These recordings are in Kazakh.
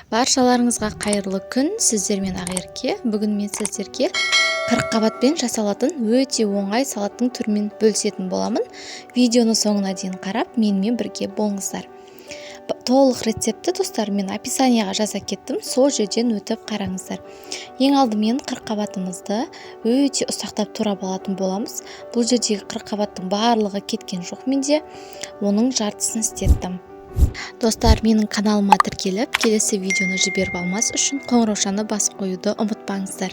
Баршаларыңызға қайырлы күн, сіздермен Ақерке. Бүгін мен сіздерге қырыққабатпен жасалатын өте оңай салаттың түрімен бөлісетін боламын. Видеоны соңына дейін қарап, менімен бірге болыңыздар. Толық рецептті, достар, мен описанияға жаза кеттім, сол жерден өтіп қараңыздар. Ең алдымен қырыққабатымызды өте ұсақтап турап алатын боламыз. Бұл жердегі қырыққабаттың барлығы кеткен жоқ менде, оның жартысын істеттім. Достар, менің каналыма тіркеліп, келесі видеоны жіберіп алмас үшін қоңыраушаны басып қоюды ұмытпаңыздар.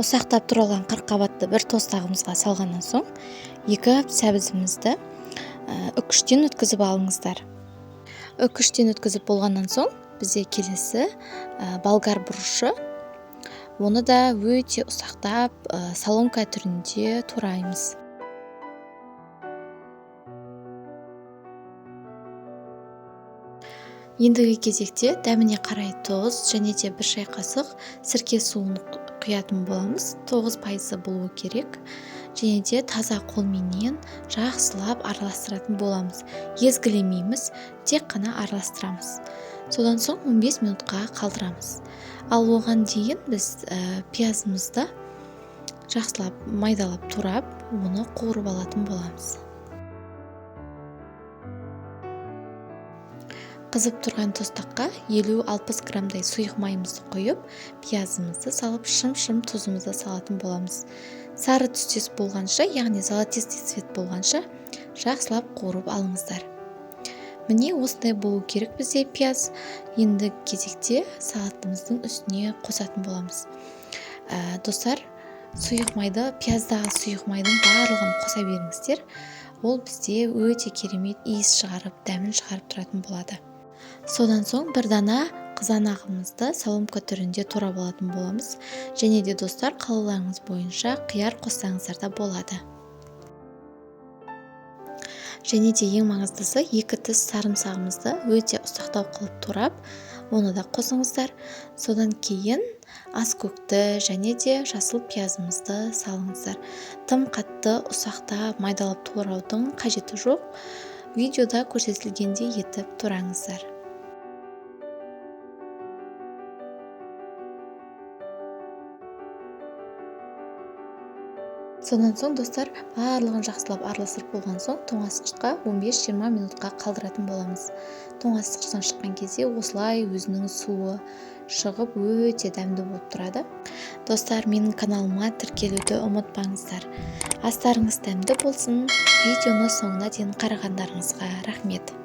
Ұсақтап туралған қырыққабатты бір тостағымызға салғаннан соң, екі сәбізімізді үкіштен өткізіп алыңыздар. Үкіштен өткізіп болғаннан соң, бізде келесі болгар бұрышы. Оны да өте ұсақтап, соломка түрінде тураймыз. Ендігі кезекте дәміне қарай тұз және де бір шай қасық сірке суын құятын боламыз. 9% болуы керек. Және де таза қолменен жақсылап араластыратын боламыз. Езгілемейміз, тек қана араластырамыз. Содан соң 15 минутқа қалдырамыз. Ал оған дейін біз пиязымызды жақсылап майдалап турап, оны қуырып алатын боламыз. Қызып тұрған тостаққа 50-60 граммдай сұйық майымызды құйып, пиязымызды салып, шым-шым тұзымызды салатын боламыз. Сары түстес болғанша, яғни золотистый цвет болғанша жақсылап қуырып алыңыздар. Міне осындай болу керек бізде пияз. Енді кезекте салатымыздың үстіне қосатын боламыз. Достар, сұйық майды, пияздағы сұйық майдың барлығын қоса беріңіздер. Ол бізде өте керемет иіс шығарып, дәмін шығарып тұратын болады. Содан соң бір дана қызанағымызды соломка түрінде турап алатын боламыз. Және де, достар, қалауларыңыз бойынша қияр қоссаңыздар да болады. Және де ең маңыздысы, екі тіс сарымсағымызды өте ұсақтау қылып турап, оны да қосыңыздар. Содан кейін аскөкті және де жасыл пиязымызды салыңыздар. Тым қатты ұсақтап майдалап тураудың қажеті жоқ. Видеода көрсетілгендей етіп тураңыздар. Содан соң, достар, барлығын жақсылап араластырып болған соң, тоңазытқышқа 15-20 минутқа қалдыратын боламыз. Тоңазытқыштан шыққан кезде осылай өзінің суы шығып, өте дәмді болып тұрады. Достар, менің каналыма тіркелуді ұмытпаңыздар. Астарыңыз дәмді болсын. Видеоны соңына дейін қарағандарыңызға рахмет.